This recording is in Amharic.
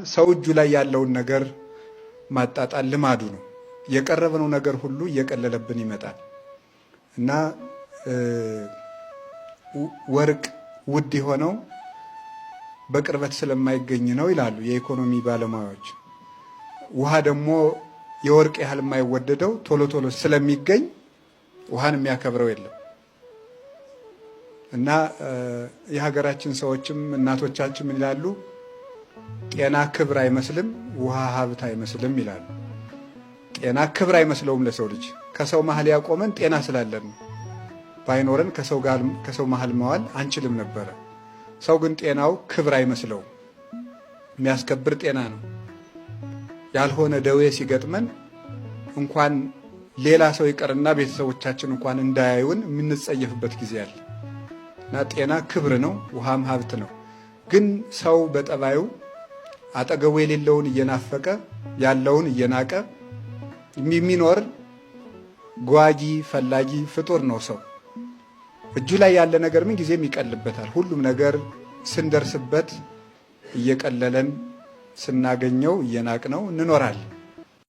ሰው እጁ ላይ ያለውን ነገር ማጣጣል ልማዱ ነው። የቀረበነው ነገር ሁሉ እየቀለለብን ይመጣል እና ወርቅ ውድ የሆነው በቅርበት ስለማይገኝ ነው ይላሉ የኢኮኖሚ ባለሙያዎች። ውሃ ደግሞ የወርቅ ያህል የማይወደደው ቶሎ ቶሎ ስለሚገኝ ውሃን የሚያከብረው የለም እና የሀገራችን ሰዎችም እናቶቻችን ምን ይላሉ? ጤና ክብር አይመስልም፣ ውሃ ሀብት አይመስልም ይላሉ። ጤና ክብር አይመስለውም ለሰው ልጅ። ከሰው መሀል ያቆመን ጤና ስላለን ነው። ባይኖረን ከሰው ጋር ከሰው መሀል መዋል አንችልም ነበረ። ሰው ግን ጤናው ክብር አይመስለውም። የሚያስከብር ጤና ነው። ያልሆነ ደዌ ሲገጥመን እንኳን ሌላ ሰው ይቀርና ቤተሰቦቻችን እንኳን እንዳያዩን የምንጸየፍበት ጊዜ አለ እና ጤና ክብር ነው፣ ውሃም ሀብት ነው። ግን ሰው በጠባዩ አጠገቡ የሌለውን እየናፈቀ ያለውን እየናቀ የሚኖር ጓጊ ፈላጊ ፍጡር ነው ሰው። እጁ ላይ ያለ ነገር ምን ጊዜም ይቀልበታል። ሁሉም ነገር ስንደርስበት እየቀለለን ስናገኘው እየናቅነው እንኖራለን።